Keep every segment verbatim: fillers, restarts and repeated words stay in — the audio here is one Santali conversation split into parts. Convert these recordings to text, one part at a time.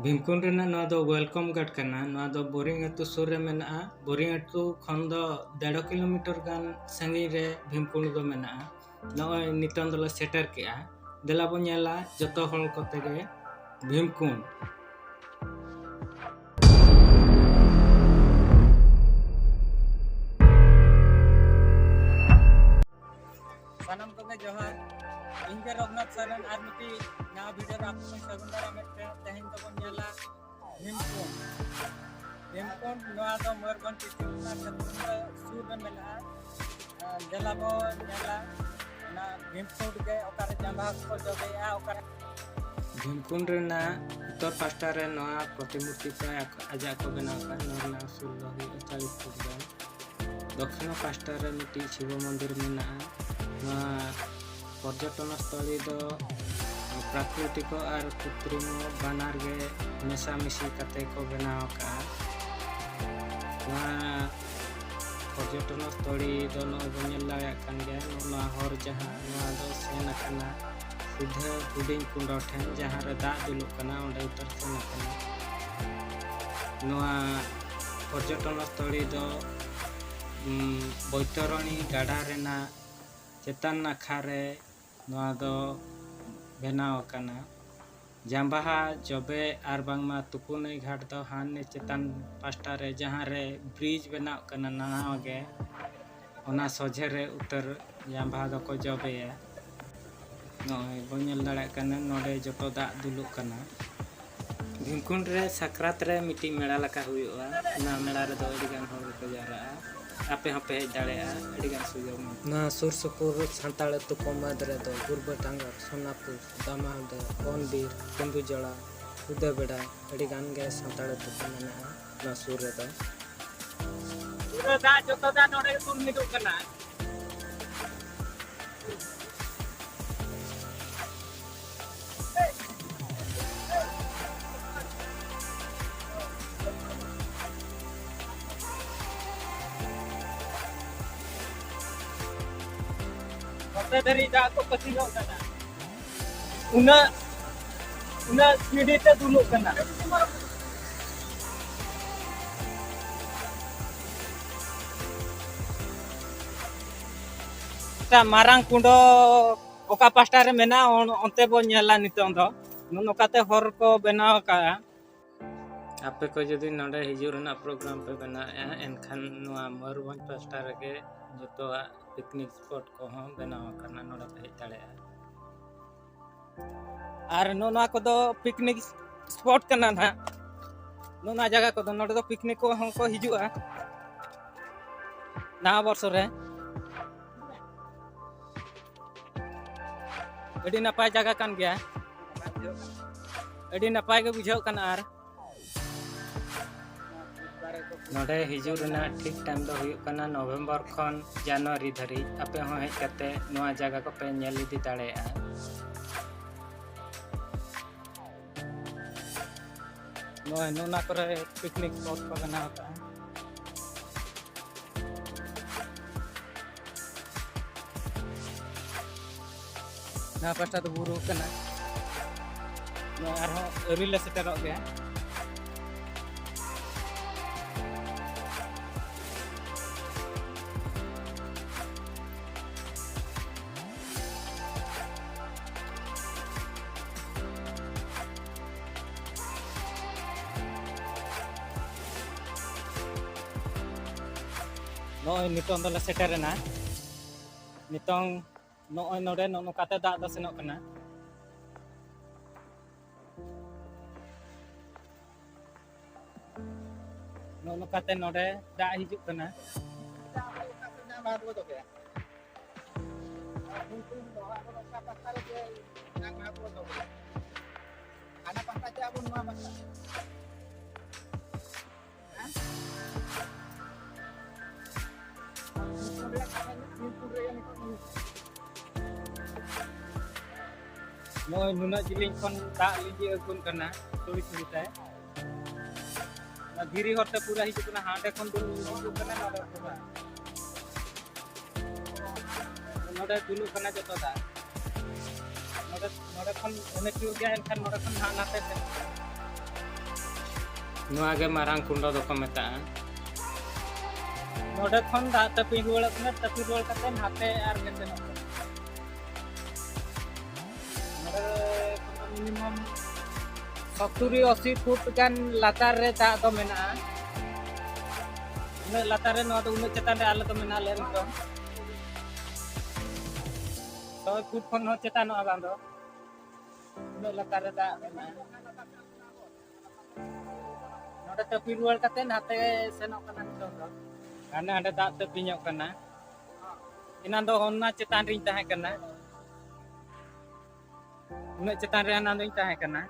ᱵᱷᱤᱢᱠᱩᱸᱰ ᱨᱮᱱᱟᱜ ᱱᱚᱣᱟ ᱫᱚ ᱣᱮᱞᱠᱚᱢ ᱜᱮᱴ ᱠᱟᱱᱟ᱾ ᱱᱚᱣᱟ ᱫᱚ ᱵᱳᱨᱤᱝ ᱟᱹᱛᱩ ᱥᱩᱨ ᱨᱮ ᱢᱮᱱᱟᱜᱼᱟ᱾ ᱵᱳᱨᱤᱝ ᱟᱹᱛᱩ ᱠᱷᱚᱱ ᱫᱚ ᱰᱮᱲ ᱠᱤᱞᱳᱢᱤᱴᱟᱨ ᱜᱟᱱ ᱥᱟᱺᱜᱤᱧ ᱨᱮ ᱵᱷᱤᱢᱠᱩᱸᱰ ᱫᱚ ᱢᱮᱱᱟᱜᱼᱟ᱾ ᱱᱚᱜᱼᱚᱭ ᱱᱤᱛᱚᱝ ᱫᱚᱞᱮ ᱥᱮᱴᱮᱨ ᱠᱮᱜᱼᱟ᱾ ᱫᱮᱞᱟ ᱵᱚᱱ ᱧᱮᱞᱟ ᱡᱚᱛᱚ ᱦᱚᱲ ᱠᱚᱛᱮ ᱜᱮ ᱵᱷᱤᱢᱠᱩᱸᱰ᱾ ᱥᱟᱱᱟᱢ ᱠᱚᱜᱮ ᱡᱚᱦᱟᱨ᱾ ᱤᱧ ᱜᱮ ᱨᱚᱜᱷᱩᱱᱟᱛᱷ ᱥᱚᱨᱮᱱ ᱟᱨ ᱢᱤᱫᱴᱤᱡ ᱱᱟᱣᱟ ᱵᱷᱤᱰᱤᱭᱳ ᱨᱮ ᱟᱯᱮ ᱠᱚᱧ ᱥᱟᱹᱜᱩᱱ ᱫᱟᱨᱟᱢᱮᱫ ᱯᱮᱭᱟ᱾ ᱛᱮᱦᱮᱧ ᱫᱚᱵᱚᱱ ᱧᱮᱞᱟ ᱵᱷᱤᱢᱠᱩᱸᱰ᱾ ᱵᱷᱤᱢᱠᱩᱸᱰ ᱱᱚᱣᱟ ᱫᱚ ᱢᱚᱭᱩᱨᱵᱷᱚᱸᱡᱽ ᱰᱤᱥᱴᱨᱤᱠᱴ ᱨᱮᱱᱟᱜ ᱠᱷᱟᱛᱲᱟ ᱥᱩᱨ ᱨᱮ ᱢᱮᱱᱟᱜᱼᱟ᱾ ᱟᱨ ᱫᱮᱞᱟ ᱵᱚᱱ ᱧᱮᱞᱟ ᱚᱱᱟ ᱵᱷᱤᱢᱠᱩᱸᱰ ᱜᱮ, ᱚᱠᱟᱨᱮ ᱡᱟᱸᱵᱟ ᱠᱚ ᱡᱚᱵᱮᱭᱟ, ᱚᱠᱟᱨᱮ ᱵᱷᱤᱢᱠᱩᱸᱰ ᱨᱮᱱᱟᱜ ᱩᱛᱛᱚᱨ ᱯᱟᱥᱴᱟ ᱨᱮ ᱱᱚᱣᱟ ᱯᱨᱚᱛᱤᱢᱩᱨᱛᱤ ᱠᱚ ᱟᱡᱟᱜ ᱠᱚ ᱵᱮᱱᱟᱣ ᱟᱠᱟᱫ᱾ ᱱᱚᱣᱟ ᱨᱮᱱᱟᱜ ᱩᱥᱩᱞ ᱫᱚ ᱦᱩᱭᱩᱜᱼᱟ ᱪᱟᱞᱤᱥ ᱯᱷᱩᱴ ᱜᱟᱱ᱾ ᱫᱚᱠᱠᱷᱤᱱ ᱯᱟᱥᱴᱟ ᱨᱮ ᱢᱤᱫᱴᱤᱡ ᱥᱤᱵᱚ ᱢᱚᱱᱫᱤᱨ ᱢᱮᱱᱟᱜᱼᱟ᱾ ᱱᱚᱣᱟ ᱯᱚᱨᱡᱚᱴᱚᱱ ᱥᱛᱷᱚᱞᱤ ᱫᱚ ᱯᱨᱟᱠᱨᱤᱛᱤᱠ ᱟᱨ ᱠᱨᱤᱛᱨᱤᱢ ᱵᱟᱱᱟᱨ ᱜᱮ ᱢᱮᱥᱟᱢᱤᱥᱤ ᱠᱟᱛᱮ ᱠᱚ ᱵᱮᱱᱟᱣ ᱟᱠᱟᱫᱼᱟ᱾ ᱱᱚᱣᱟ ᱯᱚᱨᱡᱚᱴᱚᱱ ᱥᱛᱷᱚᱞᱤ ᱫᱚ ᱱᱚᱜᱼᱚᱭ ᱵᱚᱱ ᱧᱮᱞ ᱫᱟᱲᱮᱭᱟᱜ ᱠᱟᱱ ᱜᱮᱭᱟ᱾ ᱱᱚᱣᱟ ᱦᱚᱨ ᱡᱟᱦᱟᱸ ᱱᱚᱣᱟ ᱫᱚ ᱥᱮᱱ ᱟᱠᱟᱱᱟ ᱥᱤᱫᱷᱟᱹ ᱦᱩᱰᱤᱧ ᱠᱩᱸᱰᱚ ᱴᱷᱮᱱ, ᱡᱟᱦᱟᱸ ᱨᱮ ᱫᱟᱜ ᱫᱩᱞᱩᱜ ᱠᱟᱱᱟ, ᱚᱸᱰᱮ ᱩᱛᱟᱹᱨ ᱥᱮᱱ ᱟᱠᱟᱱᱟ᱾ ᱱᱚᱣᱟ ᱯᱚᱨᱡᱚᱴᱚᱱ ᱥᱛᱷᱚᱞᱤ ᱫᱚ, ᱩᱢ, ᱵᱳᱭᱛᱚᱨᱚᱬᱤ ᱜᱟᱰᱟ ᱨᱮᱱᱟᱜ ᱪᱮᱛᱟᱱ ᱱᱟᱠᱷᱟ ᱨᱮ ᱱᱚᱣᱟ ᱫᱚ ᱵᱮᱱᱟᱣ ᱟᱠᱟᱱᱟ᱾ ᱡᱟᱸᱵᱟᱦᱟ ᱡᱚᱵᱮ ᱟᱨ ᱵᱟᱝᱢᱟ ᱛᱩᱯᱩᱱᱟᱹᱭ ᱜᱷᱟᱴ ᱫᱚ ᱦᱟᱱᱮ ᱪᱮᱛᱟᱱ ᱯᱟᱥᱴᱟ ᱨᱮ, ᱡᱟᱦᱟᱸ ᱨᱮ ᱵᱨᱤᱡᱽ ᱵᱮᱱᱟᱜ ᱠᱟᱱᱟ ᱱᱟᱣᱟ ᱜᱮ, ᱚᱱᱟ ᱥᱚᱡᱷᱮ ᱨᱮ ᱩᱛᱟᱹᱨ ᱡᱟᱸᱵᱟᱦᱟ ᱫᱚᱠᱚ ᱡᱚᱵᱮᱭᱟ᱾ ᱱᱚᱜᱼᱚᱭ ᱵᱚᱱ ᱧᱮᱞ ᱫᱟᱲᱮᱭᱟᱜ ᱠᱟᱱᱟ, ᱱᱚᱰᱮ ᱡᱚᱛᱚ ᱫᱟᱜ ᱫᱩᱞᱩᱜ ᱠᱟᱱᱟ᱾ ᱵᱷᱤᱢᱠᱩᱸᱰ ᱨᱮ ᱥᱟᱠᱨᱟᱛ ᱨᱮ ᱢᱤᱫᱴᱤᱡ ᱢᱮᱞᱟ ᱞᱮᱠᱟ ᱦᱩᱭᱩᱜᱼᱟ᱾ ᱚᱱᱟ ᱢᱮᱞᱟ ᱨᱮᱫᱚ ᱟᱹᱰᱤ ᱜᱟᱱ ᱦᱚᱲ ᱜᱮᱠᱚ ᱡᱟᱣᱨᱟᱜᱼᱟ᱾ ᱟᱯᱮ ᱦᱚᱸᱯᱮ ᱦᱮᱡ ᱫᱟᱲᱮᱭᱟᱜᱼᱟ, ᱟᱹᱰᱤ ᱜᱟᱱ ᱥᱩᱡᱳᱜᱽ ᱢᱮᱱᱟᱜᱼᱟ᱾ ᱱᱚᱣᱟ ᱥᱩᱨ ᱥᱩᱯᱩᱨ ᱥᱟᱱᱛᱟᱲ ᱟᱹᱛᱩ ᱠᱚ ᱢᱩᱫᱽ ᱨᱮᱫᱚ ᱜᱩᱨᱵᱟᱹ ᱰᱟᱸᱜᱚᱨ, ᱥᱳᱱᱟᱯᱩᱨ, ᱫᱟᱢᱟᱦᱟᱞᱫᱟ, ᱵᱚᱱᱵᱤᱨ, ᱠᱮᱱᱫᱩᱡᱚᱲᱟ, ᱩᱫᱟᱹᱵᱮᱲᱟ, ᱟᱹᱰᱤ ᱜᱟᱱ ᱜᱮ ᱥᱟᱱᱛᱟᱲ ᱟᱹᱛᱩ ᱠᱚ ᱢᱮᱱᱟᱜᱼᱟ ᱱᱚᱣᱟ ᱥᱩᱨ ᱨᱮᱫᱚ᱾ ᱯᱩᱨᱟᱹ ᱫᱟᱜ, ᱡᱚᱛᱚ ᱫᱟᱜ ᱱᱚᱰᱮ ᱜᱮ ᱛᱩᱞ ᱢᱤᱫᱚᱜ ᱠᱟᱱᱟ᱾ ᱱᱚᱛᱮ ᱫᱷᱟᱹᱨᱤᱡ ᱫᱟᱜ ᱠᱚ ᱯᱟᱹᱥᱤᱨᱚᱜ ᱠᱟᱱᱟ᱾ ᱩᱱᱟᱹᱜ ᱩᱱᱟᱹᱜ ᱥᱯᱤᱰ ᱛᱮ ᱫᱩᱞᱩᱜ ᱠᱟᱱᱟ᱾ ᱮᱴᱟᱜ ᱢᱟᱨᱟᱝ ᱠᱩᱸᱰᱚ ᱚᱠᱟ ᱯᱟᱥᱴᱟ ᱨᱮ ᱢᱮᱱᱟᱜᱼᱟ, ᱚᱱ-, ᱚᱱᱛᱮ ᱵᱚᱱ ᱧᱮᱞᱟ ᱱᱤᱛᱚᱝ ᱫᱚ᱾ ᱱᱚᱜᱼᱚ ᱱᱚᱝᱠᱟᱛᱮ ᱦᱚᱨ ᱠᱚ ᱵᱮᱱᱟᱣ ᱟᱠᱟᱫᱼᱟ᱾ ᱟᱯᱮ ᱠᱚ ᱡᱩᱫᱤ ᱱᱚᱰᱮ ᱦᱤᱡᱩᱜ ᱨᱮᱱᱟᱜ ᱯᱨᱳᱜᱨᱟᱢ ᱯᱮ ᱵᱮᱱᱟᱣᱮᱫᱼᱟ, ᱮᱱᱠᱷᱟᱱ ᱱᱚᱣᱟ ᱢᱚᱭᱩᱨᱵᱷᱚᱸᱡᱽ ᱯᱟᱥᱴᱟ ᱨᱮᱜᱮ ᱡᱚᱛᱚᱣᱟᱜ ᱯᱤᱠᱱᱤᱠ ᱥᱯᱚᱴ ᱠᱚᱦᱚᱸ ᱵᱮᱱᱟᱣ ᱟᱠᱟᱱᱟ, ᱱᱚᱰᱮ ᱯᱮ ᱦᱮᱡ ᱫᱟᱲᱮᱭᱟᱜᱼᱟ᱾ ᱟᱨ ᱱᱚᱜᱼᱚ ᱱᱚᱣᱟ ᱠᱚᱫᱚ ᱯᱤᱠᱱᱤᱠ ᱥᱯᱚᱴ ᱠᱟᱱᱟ ᱱᱟᱦᱟᱜ᱾ ᱱᱚᱜᱼᱚ ᱱᱚᱣᱟ ᱡᱟᱭᱜᱟ ᱠᱚᱫᱚ, ᱱᱚᱰᱮ ᱫᱚ ᱯᱤᱠᱱᱤᱠ ᱠᱚᱦᱚᱸ ᱠᱚ ᱦᱤᱡᱩᱜᱼᱟ ᱱᱟᱣᱟ ᱵᱚᱨᱥᱚ ᱨᱮ᱾ ᱟᱹᱰᱤ ᱱᱟᱯᱟᱭ ᱡᱟᱭᱜᱟ ᱠᱟᱱ ᱜᱮᱭᱟ, ᱟᱹᱰᱤ ᱱᱟᱯᱟᱭ ᱜᱮ ᱵᱩᱡᱷᱟᱹᱜ ᱠᱟᱱᱟ᱾ ᱟᱨ ᱱᱚᱰᱮ ᱦᱤᱡᱩᱜ ᱨᱮᱱᱟᱜ ᱴᱷᱤᱠ ᱴᱟᱭᱤᱢ ᱫᱚ ᱦᱩᱭᱩᱜ ᱠᱟᱱᱟ ᱱᱚᱵᱷᱮᱢᱵᱚᱨ ᱠᱷᱚᱱ ᱡᱟᱱᱩᱣᱟᱨᱤ ᱫᱷᱟᱹᱨᱤᱡ᱾ ᱟᱯᱮ ᱦᱚᱸ ᱦᱮᱡ ᱠᱟᱛᱮ ᱱᱚᱣᱟ ᱡᱟᱭᱜᱟ ᱠᱚᱯᱮ ᱧᱮᱞ ᱤᱫᱤ ᱫᱟᱲᱮᱭᱟᱜᱼᱟ᱾ ᱱᱚᱜᱼᱚᱭ ᱱᱚᱜᱼᱚ ᱱᱚᱣᱟ ᱠᱚᱨᱮ ᱯᱤᱠᱱᱤᱠ ᱥᱯᱚᱴ ᱠᱚ ᱵᱮᱱᱟᱣ ᱟᱠᱟᱫᱼᱟ᱾ ᱱᱚᱣᱟ ᱯᱟᱥᱴᱟ ᱫᱚ ᱵᱩᱨᱩ ᱠᱟᱱᱟ᱾ ᱱᱚᱣᱟ ᱟᱨᱦᱚᱸ ᱟᱹᱣᱨᱤ ᱞᱮ ᱥᱮᱴᱮᱨᱚᱜ ᱜᱮᱭᱟ᱾ ᱱᱚᱜᱼᱚᱭ ᱱᱤᱛᱚᱝ ᱫᱚᱞᱮ ᱥᱮᱴᱮᱨᱮᱱᱟ᱾ ᱱᱤᱛᱚᱝ ᱱᱚᱜᱼᱚᱭ ᱱᱚᱰᱮ ᱱᱚᱜᱼᱚ ᱱᱚᱝᱠᱟᱛᱮ ᱫᱟᱜ ᱫᱚ ᱥᱮᱱᱚᱜ ᱠᱟᱱᱟ᱾ ᱱᱚᱜᱼᱚ ᱱᱚᱝᱠᱟᱛᱮ ᱱᱚᱰᱮ ᱫᱟᱜ ᱦᱤᱡᱩᱜ ᱠᱟᱱᱟ᱾ ᱦᱟᱱᱟ ᱯᱟᱦᱴᱟ ᱪᱟᱜ ᱟᱵᱚᱱ, ᱱᱚᱣᱟ ᱯᱟᱦᱴᱟ᱾ ᱱᱚᱜᱼᱚᱭ ᱱᱩᱱᱟᱹᱜ ᱡᱤᱞᱤᱧ ᱠᱷᱚᱱ ᱫᱟᱜ ᱞᱤᱸᱡᱤ ᱟᱬᱜᱚᱱ ᱠᱟᱱᱟ ᱛᱩᱲᱤ ᱛᱩᱲᱤ ᱛᱮ᱾ ᱚᱱᱟ ᱫᱷᱤᱨᱤ ᱦᱚᱨᱛᱮ ᱯᱩᱨᱟᱹ ᱦᱤᱡᱩᱜ ᱠᱟᱱᱟ, ᱦᱟᱸᱰᱮ ᱠᱷᱚᱱ ᱫᱩᱞ ᱦᱤᱡᱩᱜ ᱠᱟᱱᱟ, ᱱᱚᱰᱮ ᱯᱩᱨᱟᱹ᱾ ᱱᱚᱰᱮ ᱫᱩᱞᱩᱜ ᱠᱟᱱᱟ ᱡᱚᱛᱚ ᱫᱟᱜ᱾ ᱱᱚᱰᱮ ᱠᱷᱚᱱ ᱚᱱᱮ ᱥᱩᱨ ᱜᱮᱭᱟ, ᱮᱱᱠᱷᱟᱱ ᱱᱚᱰᱮ ᱠᱷᱚᱱ ᱦᱟᱸᱜ ᱱᱟᱛᱮ ᱥᱮᱱ᱾ ᱱᱚᱣᱟ ᱜᱮ ᱢᱟᱨᱟᱝ ᱠᱩᱸᱰᱚ ᱫᱚᱠᱚ ᱢᱮᱛᱟᱜᱼᱟ᱾ ᱱᱚᱰᱮ ᱠᱷᱚᱱ ᱫᱟᱜ ᱛᱟᱹᱯᱤᱧ ᱨᱩᱣᱟᱹᱲᱚᱜ ᱠᱟᱱᱟ, ᱛᱟᱹᱯᱤᱧ ᱨᱩᱣᱟᱹᱲ ᱠᱟᱛᱮ ᱱᱟᱛᱮ ᱟᱨ ᱜᱮ ᱥᱮᱱᱚᱜ ᱠᱟᱱᱟ᱾ ᱱᱚᱰᱮ ᱠᱷᱚᱱ ᱢᱤᱱᱤᱢᱟᱢ ᱥᱚᱛᱛᱚᱨ ᱟᱥᱤ ᱯᱷᱩᱴ ᱜᱟᱱ ᱞᱟᱛᱟᱨ ᱨᱮ ᱫᱟᱜ ᱫᱚ ᱢᱮᱱᱟᱜᱼᱟ᱾ ᱩᱱᱟᱹᱜ ᱞᱟᱛᱟᱨ ᱨᱮ, ᱱᱚᱣᱟ ᱫᱚ ᱩᱱᱟᱹᱜ ᱪᱮᱛᱟᱱ ᱨᱮ ᱟᱞᱮ ᱫᱚ ᱢᱮᱱᱟᱜ ᱞᱮᱭᱟ ᱱᱤᱛᱚᱝ᱾ ᱥᱚᱭ ᱯᱷᱩᱴ ᱠᱷᱚᱱ ᱦᱚᱸ ᱪᱮᱛᱟᱱᱚᱜᱼᱟ ᱵᱟᱝ ᱫᱚ᱾ ᱩᱱᱟᱹᱜ ᱞᱟᱛᱟᱨ ᱨᱮ ᱫᱟᱜ ᱢᱮᱱᱟᱜᱼᱟ᱾ ᱱᱚᱰᱮ ᱛᱟᱹᱯᱤ ᱨᱩᱣᱟᱹᱲ ᱠᱟᱛᱮ ᱱᱟᱛᱮ ᱥᱮᱱᱚᱜ ᱠᱟᱱᱟ ᱱᱤᱛᱚᱝ ᱫᱚ᱾ ᱦᱟᱱᱮ ᱦᱟᱸᱰᱮ ᱫᱟᱜ ᱛᱟᱹᱯᱤᱧᱚᱜ ᱠᱟᱱᱟ᱾ ᱮᱱᱟᱱ ᱫᱚ ᱚᱱᱟ ᱪᱮᱛᱟᱱ ᱨᱤᱧ ᱛᱟᱦᱮᱸ ᱠᱟᱱᱟ᱾ ᱩᱱᱟᱹᱜ ᱪᱮᱛᱟᱱ ᱨᱮ ᱮᱱᱟᱱ ᱫᱚᱧ ᱛᱟᱦᱮᱸ ᱠᱟᱱᱟ᱾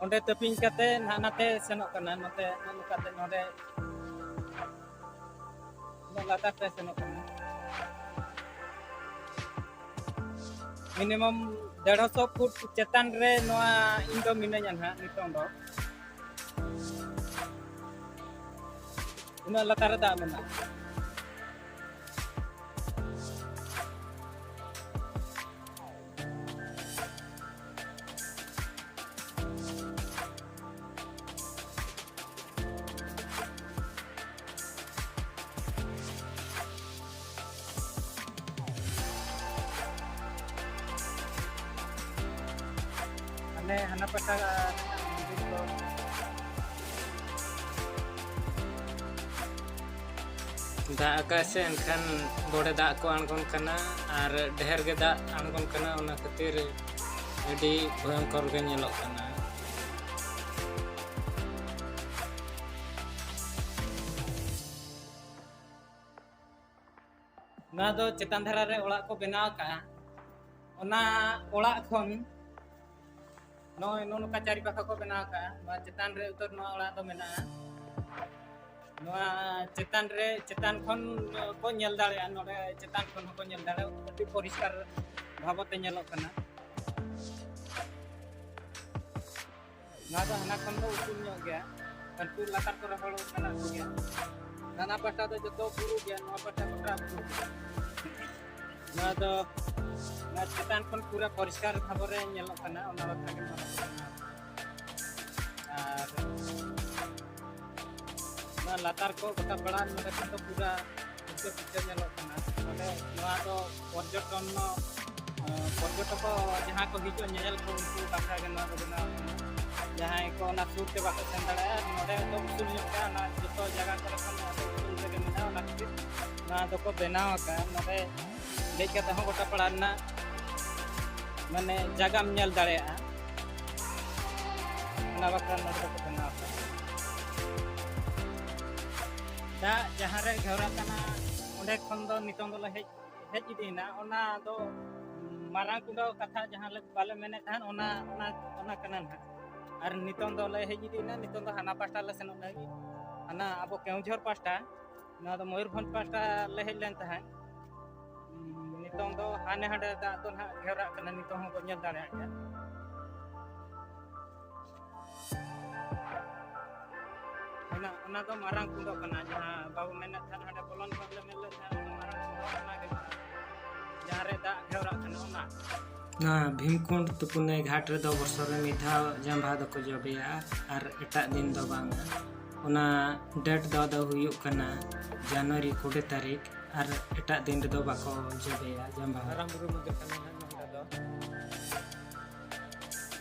ᱚᱸᱰᱮ ᱛᱟᱹᱯᱤᱧ ᱠᱟᱛᱮ ᱱᱟᱜ ᱱᱟᱛᱮ ᱥᱮᱱᱚᱜ ᱠᱟᱱᱟ, ᱱᱚᱛᱮ ᱱᱚᱜᱼᱚ ᱱᱚᱝᱠᱟᱛᱮ ᱱᱚᱰᱮ ᱩᱱᱟᱹᱜ ᱞᱟᱛᱟᱨ ᱛᱮ ᱥᱮᱱᱚᱜ ᱠᱟᱱᱟ᱾ ᱢᱤᱱᱤᱢᱟᱢ ᱰᱮᱲᱥᱚ ᱯᱷᱩᱴ ᱪᱮᱛᱟᱱ ᱨᱮ ᱱᱚᱣᱟ ᱤᱧ ᱫᱚ ᱢᱤᱱᱟᱹᱧᱟ ᱱᱟᱦᱟᱜ ᱱᱤᱛᱚᱝ ᱫᱚ᱾ ᱩᱱᱟᱹᱜ ᱞᱟᱛᱟᱨ ᱨᱮ ᱫᱟᱜ ᱢᱮᱱᱟᱜᱼᱟ᱾ ᱦᱟᱱᱮ ᱦᱟᱱᱟ ᱯᱟᱴᱟ ᱢᱚᱱᱫᱤᱨ ᱠᱚ᱾ ᱫᱟᱜ ᱟᱠᱟᱫ ᱥᱮ ᱮᱱᱠᱷᱟᱱ ᱵᱚᱰᱮ ᱫᱟᱜ ᱠᱚ ᱟᱬᱜᱚᱱ ᱠᱟᱱᱟ ᱟᱨ ᱰᱷᱮᱨ ᱜᱮ ᱫᱟᱜ ᱟᱬᱜᱚᱱ ᱠᱟᱱᱟ, ᱚᱱᱟ ᱠᱷᱟᱹᱛᱤᱨ ᱟᱹᱰᱤ ᱵᱷᱚᱭᱚᱝᱠᱚᱨ ᱜᱮ ᱧᱮᱞᱚᱜ ᱠᱟᱱᱟ᱾ ᱱᱚᱣᱟ ᱫᱚ ᱪᱮᱛᱟᱱ ᱫᱷᱟᱨᱟ ᱨᱮ ᱚᱲᱟᱜ ᱠᱚ ᱵᱮᱱᱟᱣ ᱟᱠᱟᱫᱼᱟ᱾ ᱚᱱᱟ ᱚᱲᱟᱜ ᱠᱷᱚᱱ ᱱᱚᱜᱼᱚᱭ ᱱᱚᱜᱼᱚ ᱱᱚᱝᱠᱟ ᱪᱟᱨᱤ ᱯᱟᱠᱷᱟ ᱠᱚ ᱵᱮᱱᱟᱣ ᱟᱠᱟᱫᱼᱟ᱾ ᱱᱚᱣᱟ ᱪᱮᱛᱟᱱ ᱨᱮ ᱩᱛᱟᱹᱨ ᱱᱚᱣᱟ ᱚᱲᱟᱜ ᱫᱚ ᱢᱮᱱᱟᱜᱼᱟ᱾ ᱱᱚᱣᱟ ᱪᱮᱛᱟᱱ ᱨᱮ, ᱪᱮᱛᱟᱱ ᱠᱷᱚᱱ ᱠᱚ ᱧᱮᱞ ᱫᱟᱲᱮᱭᱟᱜᱼᱟ, ᱱᱚᱰᱮ ᱪᱮᱛᱟᱱ ᱠᱷᱚᱱ ᱦᱚᱸᱠᱚ ᱧᱮᱞ ᱫᱟᱲᱮᱭᱟᱜᱼᱟ, ᱟᱹᱰᱤ ᱯᱚᱨᱤᱥᱠᱟᱨ ᱵᱷᱟᱵᱚᱛᱮ ᱧᱮᱞᱚᱜ ᱠᱟᱱᱟ᱾ ᱱᱚᱣᱟ ᱫᱚ ᱦᱟᱱᱟ ᱠᱷᱚᱱ ᱫᱚ ᱩᱥᱩᱞ ᱧᱚᱜ ᱜᱮᱭᱟ, ᱠᱟᱹᱱᱯᱩᱨ ᱞᱟᱛᱟᱨ ᱠᱚᱨᱮ ᱦᱚᱲ ᱢᱮᱱᱟᱜ ᱠᱚᱜᱮᱭᱟ᱾ ᱦᱟᱱᱟ ᱯᱟᱦᱴᱟ ᱫᱚ ᱡᱚᱛᱚ ᱵᱩᱨᱩ ᱜᱮᱭᱟ, ᱱᱚᱣᱟ ᱯᱟᱦᱴᱟ ᱜᱚᱴᱟ ᱵᱩᱨᱩ ᱜᱮᱭᱟ᱾ ᱱᱚᱣᱟ ᱫᱚ ᱱᱚᱣᱟ ᱪᱮᱛᱟᱱ ᱠᱷᱚᱱ ᱯᱩᱨᱟᱹ ᱯᱚᱨᱤᱥᱠᱟᱨ ᱵᱷᱟᱵᱚᱨᱮ ᱧᱮᱞᱚᱜ ᱠᱟᱱᱟ, ᱚᱱᱟ ᱵᱟᱠᱷᱨᱟ ᱜᱮ ᱱᱚᱣᱟ ᱫᱚ ᱵᱮᱱᱟᱣ ᱠᱟᱱᱟ᱾ ᱟᱨ ᱱᱚᱣᱟ ᱞᱟᱛᱟᱨ ᱠᱚ ᱜᱚᱴᱟ ᱯᱟᱲᱟ ᱱᱚᱰᱮ ᱠᱷᱚᱱ ᱫᱚ ᱯᱩᱨᱟᱹ ᱯᱤᱠᱪᱟᱨ ᱯᱤᱠᱪᱟᱨ ᱧᱮᱞᱚᱜ ᱠᱟᱱᱟ᱾ ᱱᱚᱰᱮ ᱱᱚᱣᱟ ᱫᱚ ᱯᱚᱨᱡᱚᱴᱚᱱ, ᱯᱚᱨᱡᱚᱴᱚᱠ ᱡᱟᱦᱟᱸ ᱠᱚ ᱦᱤᱡᱩᱜᱼᱟ ᱧᱮᱧᱮᱞ ᱠᱚ, ᱩᱱᱠᱩ ᱵᱟᱠᱷᱨᱟ ᱜᱮ ᱱᱚᱣᱟ ᱫᱚ ᱵᱮᱱᱟᱣ ᱠᱟᱱᱟ᱾ ᱡᱟᱦᱟᱸᱭ ᱠᱚ ᱚᱱᱟ ᱥᱩᱨ ᱛᱮ ᱵᱟᱠᱚ ᱥᱮᱱ ᱫᱟᱲᱮᱭᱟᱜᱼᱟ, ᱱᱚᱰᱮ ᱫᱚ ᱩᱥᱩᱞ ᱧᱚᱜ ᱜᱮᱭᱟ, ᱚᱱᱟ ᱡᱚᱛᱚ ᱡᱟᱭᱜᱟ ᱠᱚᱨᱮ ᱠᱷᱚᱱ ᱱᱚᱣᱟ ᱫᱚ ᱩᱥᱩᱞ ᱨᱮᱜᱮ ᱢᱮᱱᱟᱜᱼᱟ᱾ ᱚᱱᱟ ᱠᱷᱟᱹᱛᱤᱨ ᱱᱚᱣᱟ ᱫᱚᱠᱚ ᱵᱮᱱᱟᱣ ᱟᱠᱟᱫᱼᱟ᱾ ᱱᱚᱰᱮ ᱫᱮᱡ ᱠᱟᱛᱮ ᱦᱚᱸ ᱜᱚᱴᱟ ᱯᱟᱲᱟ ᱨᱮᱱᱟᱜ ᱢᱟᱱᱮ ᱡᱟᱭᱜᱟᱢ ᱧᱮᱞ ᱫᱟᱲᱮᱭᱟᱜᱼᱟ᱾ ᱚᱱᱟ ᱵᱟᱠᱷᱨᱟ ᱱᱚᱰᱮ ᱫᱚᱠᱚ ᱵᱮᱱᱟᱣ ᱟᱠᱟᱫᱼᱟ᱾ ᱫᱟᱜ ᱡᱟᱦᱟᱸ ᱨᱮ ᱜᱷᱮᱣᱨᱟᱜ ᱠᱟᱱᱟ, ᱚᱸᱰᱮ ᱠᱷᱚᱱ ᱫᱚ ᱱᱤᱛᱚᱝ ᱫᱚᱞᱮ ᱦᱮᱡ, ᱦᱮᱡ ᱤᱫᱤᱭᱮᱱᱟ᱾ ᱚᱱᱟ ᱫᱚ ᱢᱟᱨᱟᱝ ᱠᱩᱸᱰᱟᱹ ᱠᱟᱛᱷᱟ ᱡᱟᱦᱟᱸ ᱞᱮ, ᱵᱟᱞᱮ ᱢᱮᱱᱮᱫ ᱛᱟᱦᱮᱸᱫ, ᱚᱱᱟ, ᱚᱱᱟ, ᱚᱱᱟ ᱠᱟᱱᱟ ᱱᱟᱦᱟᱜ᱾ ᱟᱨ ᱱᱤᱛᱚᱝ ᱫᱚᱞᱮ ᱦᱮᱡ ᱤᱫᱤᱭᱮᱱᱟ, ᱱᱤᱛᱚᱝ ᱫᱚ ᱦᱟᱱᱟ ᱯᱟᱦᱴᱟ ᱞᱮ ᱥᱮᱱᱚᱜ ᱞᱟᱹᱜᱤᱫ, ᱦᱟᱱᱟ ᱟᱵᱚ ᱠᱮᱣᱡᱷᱚᱨ ᱯᱟᱦᱴᱟ᱾ ᱱᱚᱣᱟ ᱫᱚ ᱢᱚᱭᱩᱨᱵᱷᱚᱸᱡᱽ ᱯᱟᱦᱴᱟ ᱞᱮ ᱦᱮᱡ ᱞᱮᱱ ᱛᱟᱦᱮᱸᱫ᱾ ᱱᱤᱛᱚᱝ ᱫᱚ ᱦᱟᱱᱮ ᱦᱟᱸᱰᱮ ᱫᱟᱜ ᱫᱚ ᱱᱟᱦᱟᱜ ᱜᱷᱮᱣᱨᱟᱜ ᱠᱟᱱᱟ, ᱱᱤᱛᱚᱝ ᱦᱚᱸᱵᱚᱱ ᱧᱮᱞ ᱫᱟᱲᱮᱭᱟᱜ ᱜᱮᱭᱟ᱾ ᱚᱱᱟ, ᱚᱱᱟ ᱫᱚ ᱢᱟᱨᱟᱝ ᱠᱩᱸᱰᱚ ᱠᱟᱱᱟ, ᱡᱟᱦᱟᱸ ᱵᱟᱵᱚ ᱢᱮᱱᱮᱫ ᱛᱟᱦᱮᱸᱫ ᱦᱟᱸᱰᱮ ᱵᱚᱞᱚᱱ ᱠᱷᱚᱱ ᱞᱮ ᱢᱮᱱ ᱞᱮᱫ ᱛᱟᱦᱮᱸᱫ, ᱚᱱᱟ ᱢᱟᱨᱟᱝ ᱠᱩᱸᱰᱚ ᱚᱱᱟ ᱜᱮ ᱠᱟᱱᱟ, ᱡᱟᱦᱟᱸ ᱨᱮ ᱫᱟᱜ ᱜᱷᱮᱣᱨᱟᱜ ᱠᱟᱱᱟ ᱚᱱᱟ᱾ ᱱᱚᱣᱟ ᱵᱷᱤᱢᱠᱩᱸᱰ ᱛᱩᱯᱩᱱᱟᱹᱭ ᱜᱷᱟᱴ ᱨᱮᱫᱚ ᱵᱚᱨᱥᱚ ᱨᱮ ᱢᱤᱫ ᱫᱷᱟᱣ ᱡᱟᱢᱵᱷᱟ ᱫᱚᱠᱚ ᱡᱚᱵᱮᱭᱟ ᱟᱨ ᱮᱴᱟᱜ ᱫᱤᱱ ᱫᱚ ᱵᱟᱝᱟ᱾ ᱚᱱᱟ ᱰᱮᱴ ᱫᱚ ᱟᱫᱚ ᱦᱩᱭᱩᱜ ᱠᱟᱱᱟ ᱡᱟᱱᱩᱣᱟᱨᱤ ᱠᱩᱲᱤ ᱛᱟᱹᱨᱤᱠᱷ, ᱟᱨ ᱮᱴᱟᱜ ᱫᱤᱱ ᱨᱮᱫᱚ ᱵᱟᱠᱚ ᱡᱚᱵᱮᱭᱟ ᱡᱟᱢᱵᱷᱟ᱾ ᱢᱟᱨᱟᱝ ᱵᱩᱨᱩ ᱢᱚᱱᱫᱤᱨ ᱠᱟᱱᱟ ᱱᱟᱦᱟᱜ ᱱᱚᱣᱟ ᱫᱚ᱾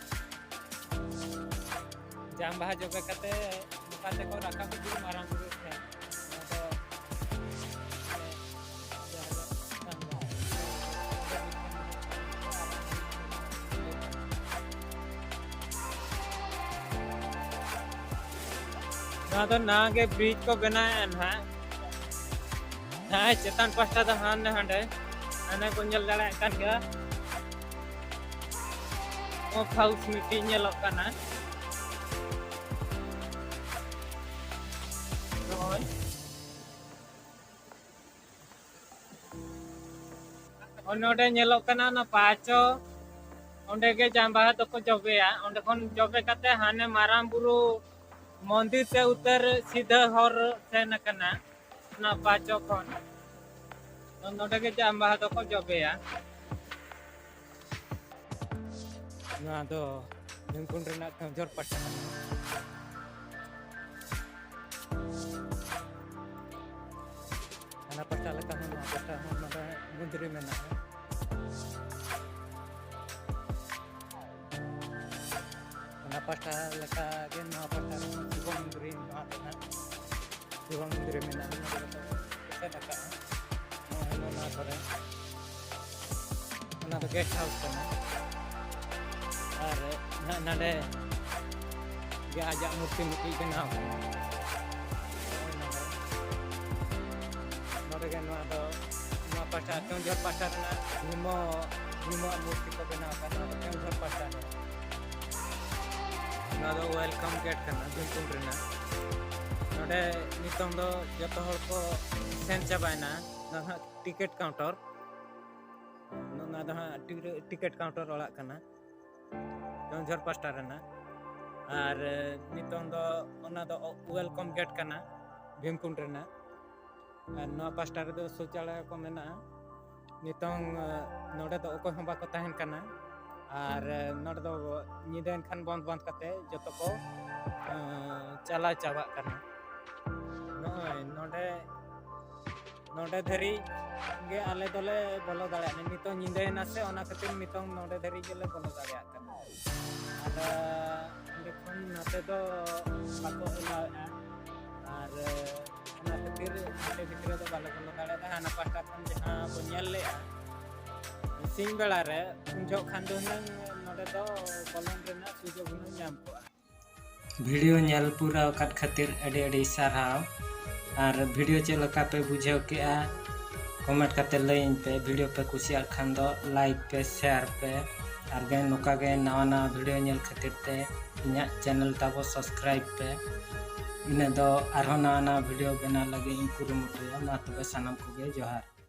ᱡᱟᱢᱵᱷᱟ ᱡᱚᱵᱮ ᱠᱟᱛᱮ ᱱᱚᱝᱠᱟ ᱛᱮᱠᱚ ᱨᱟᱠᱟᱵ ᱦᱤᱡᱩᱜᱼᱟ ᱢᱟᱨᱟᱝ ᱵᱩᱨᱩ ᱴᱷᱮᱱ᱾ ᱱᱚᱣᱟ ᱫᱚ ᱱᱚᱣᱟ ᱫᱚ ᱱᱟᱣᱟ ᱜᱮ ᱵᱨᱤᱡᱽ ᱠᱚ ᱵᱮᱱᱟᱣᱮᱫᱼᱟ ᱱᱟᱦᱟᱜ᱾ ᱦᱮᱸ, ᱪᱮᱛᱟᱱ ᱯᱟᱦᱴᱟ ᱫᱚ ᱦᱟᱱᱮ ᱦᱟᱸᱰᱮ, ᱦᱟᱱᱮ ᱵᱚᱱ ᱧᱮᱞ ᱫᱟᱲᱮᱭᱟᱜ ᱠᱟᱱ ᱜᱮᱭᱟ᱾ ᱚᱯ ᱦᱟᱣᱩᱥ ᱢᱤᱫᱴᱤᱡ ᱧᱮᱞᱚᱜ ᱠᱟᱱᱟ᱾ ᱱᱚᱜᱼᱚᱭ᱾ ᱱᱚᱰᱮ ᱧᱮᱞᱚᱜ ᱠᱟᱱᱟ ᱚᱱᱟ ᱯᱟᱸᱪᱚ, ᱚᱸᱰᱮ ᱜᱮ ᱡᱟᱢᱵᱟᱦᱟ ᱫᱚᱠᱚ ᱡᱚᱵᱮᱭᱟ᱾ ᱚᱸᱰᱮ ᱠᱷᱚᱱ ᱡᱚᱵᱮ ᱠᱟᱛᱮ ᱦᱟᱱᱮ ᱢᱟᱨᱟᱝ ᱵᱩᱨᱩ ᱢᱚᱱᱫᱤᱨ ᱛᱮ ᱩᱛᱟᱹᱨ ᱥᱤᱫᱷᱟᱹ ᱦᱚᱨ ᱥᱮᱱ ᱟᱠᱟᱱᱟ, ᱚᱱᱟ ᱯᱟᱸᱪᱚ ᱠᱷᱚᱱ᱾ ᱱᱚᱰᱮ ᱜᱮ ᱡᱟᱝ ᱵᱟᱦᱟ ᱫᱚᱠᱚ ᱡᱚᱵᱮᱭᱟ᱾ ᱱᱚᱣᱟ ᱫᱚ ᱵᱷᱤᱢᱠᱩᱸᱰ ᱨᱮᱱᱟᱜ ᱠᱮᱣᱚᱱᱡᱷᱚᱨ ᱯᱟᱦᱴᱟ ᱠᱟᱱᱟ᱾ ᱦᱟᱱᱟ ᱯᱟᱦᱴᱟ ᱞᱮᱠᱟ ᱦᱚᱸ ᱱᱚᱣᱟ ᱯᱟᱦᱴᱟ ᱦᱚᱸ ᱱᱚᱰᱮ ᱢᱚᱱᱫᱤᱨ ᱢᱮᱱᱟᱜᱼᱟ᱾ ᱚᱱᱟ ᱯᱟᱦᱴᱟ ᱞᱮᱠᱟ ᱜᱮ ᱱᱚᱣᱟ ᱯᱟᱦᱴᱟ ᱨᱮᱦᱚᱸ ᱥᱤᱵᱚ ᱢᱚᱱᱫᱤᱨ ᱱᱚᱣᱟ ᱫᱚ ᱱᱟᱦᱟᱜ ᱥᱤᱵᱚ ᱢᱚᱱᱫᱤᱨ ᱢᱮᱱᱟᱜᱼᱟ᱾ ᱱᱚᱰᱮ ᱫᱚ ᱮᱥᱮᱫ ᱟᱠᱟᱫᱼᱟ᱾ ᱱᱚᱜᱼᱚᱭ ᱱᱚᱣᱟ ᱠᱚᱨᱮ ᱚᱱᱟ ᱫᱚ ᱜᱮᱥᱴ ᱦᱟᱣᱩᱥ ᱠᱟᱱᱟ᱾ ᱟᱨ ᱱᱟᱦᱟᱜ ᱱᱚᱰᱮ ᱜᱮ ᱟᱡᱟᱜ ᱢᱩᱨᱛᱤ ᱢᱤᱫᱴᱤᱡ ᱵᱮᱱᱟᱣ ᱠᱟᱱᱟ᱾ ᱱᱚᱜᱼᱚᱭ ᱱᱚᱰᱮ, ᱱᱚᱰᱮ ᱜᱮ ᱱᱚᱣᱟ ᱫᱚ, ᱱᱚᱣᱟ ᱯᱟᱦᱴᱟ, ᱠᱮᱣᱚᱱᱡᱷᱚᱨ ᱯᱟᱦᱴᱟ ᱨᱮᱱᱟᱜ ᱵᱷᱤᱢᱚ, ᱵᱷᱤᱢᱚᱣᱟᱜ ᱢᱩᱨᱛᱤ ᱠᱚ ᱵᱮᱱᱟᱣ ᱟᱠᱟᱫ ᱱᱚᱣᱟ ᱫᱚ ᱠᱮᱣᱚᱱᱡᱷᱚᱨ ᱯᱟᱦᱴᱟ ᱨᱮ᱾ ᱱᱚᱣᱟ ᱫᱚ ᱣᱮᱞᱠᱟᱢ ᱜᱮᱴ ᱠᱟᱱᱟ ᱵᱷᱤᱢᱠᱩᱸᱰ ᱨᱮᱱᱟᱜ᱾ ᱱᱚᱰᱮ ᱱᱤᱛᱚᱝ ᱫᱚ ᱡᱚᱛᱚ ᱦᱚᱲ ᱠᱚ ᱥᱮᱱ ᱪᱟᱵᱟᱭᱮᱱᱟ᱾ ᱱᱚᱣᱟ ᱦᱟᱸᱜ ᱴᱤᱠᱤᱴ ᱠᱟᱣᱩᱱᱴᱟᱨ, ᱱᱚᱣᱟ ᱫᱚ ᱦᱟᱸᱜ ᱴᱤ-, ᱴᱤᱠᱤᱴ ᱠᱟᱣᱩᱱᱴᱟᱨ ᱚᱲᱟᱜ ᱠᱟᱱᱟ ᱠᱮᱣᱚᱱᱡᱷᱚᱨ ᱯᱟᱦᱴᱟ ᱨᱮᱱᱟᱜ᱾ ᱟᱨ ᱱᱤᱛᱚᱝ ᱫᱚ ᱚᱱᱟ ᱫᱚ ᱣᱮᱞᱠᱟᱢ ᱜᱮᱴ ᱠᱟᱱᱟ ᱵᱷᱤᱢᱠᱩᱸᱰ ᱨᱮᱱᱟᱜ᱾ ᱟᱨ ᱱᱚᱣᱟ ᱯᱟᱦᱴᱟ ᱨᱮᱫᱚ ᱥᱳᱪᱟᱞᱚᱭ ᱠᱚ ᱢᱮᱱᱟᱜᱼᱟ᱾ ᱱᱤᱛᱚᱝ, ᱮ, ᱱᱚᱰᱮ ᱫᱚ ᱚᱠᱚᱭ ᱦᱚᱸ ᱵᱟᱠᱚ ᱛᱟᱦᱮᱱ ᱠᱟᱱᱟ᱾ ᱟᱨ, ᱮ, ᱱᱚᱰᱮ ᱫᱚ ᱧᱤᱫᱟᱹᱭᱮᱱ ᱠᱷᱟᱱ ᱵᱚᱱᱫᱽ ᱵᱚᱱᱫᱽ ᱠᱟᱛᱮ ᱡᱚᱛᱚ ᱠᱚ, ᱮ, ᱪᱟᱞᱟᱣ ᱪᱟᱵᱟᱜ ᱠᱟᱱᱟ᱾ ᱱᱚᱜᱼᱚᱭ ᱱᱚᱰᱮ, ᱱᱚᱰᱮ ᱫᱷᱟᱹᱨᱤᱡ ᱜᱮ ᱟᱞᱮ ᱫᱚᱞᱮ ᱵᱚᱞᱚ ᱫᱟᱲᱮᱭᱟᱜᱼᱟ᱾ ᱱᱤᱛᱚᱝ ᱧᱤᱫᱟᱹᱭᱮᱱᱟ ᱥᱮ, ᱚᱱᱟ ᱠᱷᱟᱹᱛᱤᱨ ᱱᱤᱛᱚᱝ ᱱᱚᱰᱮ ᱫᱷᱟᱹᱨᱤᱡ ᱜᱮᱞᱮ ᱵᱚᱞᱚ ᱫᱟᱲᱮᱭᱟᱜ ᱠᱟᱱᱟ᱾ ᱟᱫᱚ ᱚᱸᱰᱮ ᱠᱷᱚᱱ ᱱᱚᱛᱮ ᱫᱚ ᱵᱟᱠᱚ ᱮᱞᱟᱣᱮᱫᱼᱟ᱾ ᱟᱨ ᱚᱱᱟ ᱠᱷᱟᱹᱛᱤᱨ ᱱᱚᱛᱮ ᱵᱷᱤᱛᱨᱤ ᱫᱚ ᱵᱟᱞᱮ ᱵᱚᱞᱚ ᱫᱟᱲᱮᱭᱟᱫᱟ᱾ ᱦᱟᱱᱟ ᱯᱟᱦᱴᱟ ᱠᱷᱚᱱ ᱡᱟᱦᱟᱸ ᱵᱚᱱ ᱧᱮᱞ ᱞᱮᱫᱼᱟ ᱥᱤᱧ ᱵᱮᱲᱟ ᱨᱮ, ᱩᱱ ᱡᱚᱦᱚᱜ ᱠᱷᱟᱱ ᱫᱚ ᱦᱩᱱᱟᱹᱝ ᱱᱚᱰᱮ ᱫᱚ ᱵᱚᱞᱚᱱ ᱨᱮᱱᱟᱜ ᱥᱩᱡᱳᱜᱽ ᱦᱩᱱᱟᱹᱝ ᱧᱟᱢ ᱠᱚᱜᱼᱟ᱾ ᱵᱷᱤᱰᱤᱭᱳ ᱧᱮᱞ ᱯᱩᱨᱟᱹᱣ ᱟᱠᱟᱫ ᱠᱷᱟᱹᱛᱤᱨ ᱟᱹᱰᱤ ᱟᱹᱰᱤ ᱥᱟᱨᱦᱟᱣ᱾ ᱟᱨ ᱵᱷᱤᱰᱤᱭᱳ ᱪᱮᱫ ᱞᱮᱠᱟ ᱯᱮ ᱵᱩᱡᱷᱟᱹᱣ ᱠᱮᱜᱼᱟ, ᱠᱚᱢᱮᱱᱴ ᱠᱟᱛᱮ ᱞᱟᱹᱭᱟᱹᱧ ᱯᱮ᱾ ᱵᱷᱤᱰᱤᱭᱳ ᱯᱮ ᱠᱩᱥᱤᱭᱟᱜ ᱠᱷᱟᱱ ᱫᱚ ᱞᱟᱭᱤᱠ ᱯᱮ, ᱥᱮᱭᱟᱨ ᱯᱮ, ᱟᱨ ᱜᱮ ᱱᱚᱝᱠᱟ ᱜᱮ ᱱᱟᱣᱟ ᱱᱟᱣᱟ ᱵᱷᱤᱰᱤᱭᱳ ᱧᱮᱞ ᱠᱷᱟᱹᱛᱤᱨ ᱛᱮ ᱤᱧᱟᱹᱜ ᱪᱮᱱᱮᱞ ᱛᱟᱵᱚ ᱥᱟᱵᱥᱠᱨᱟᱭᱤᱵᱽ ᱯᱮ᱾ ᱤᱱᱟᱹ ᱫᱚ ᱟᱨᱦᱚᱸ ᱱᱟᱣᱟ ᱱᱟᱣᱟ ᱵᱷᱤᱰᱤᱭᱳ ᱵᱮᱱᱟᱣ ᱞᱟᱹᱜᱤᱫ ᱤᱧ ᱠᱩᱨᱩᱢᱩᱴᱩᱭᱟ᱾ ᱢᱟ ᱛᱚᱵᱮ ᱥᱟᱱᱟᱢ ᱠᱚᱜᱮ ᱡᱚᱦᱟᱨ᱾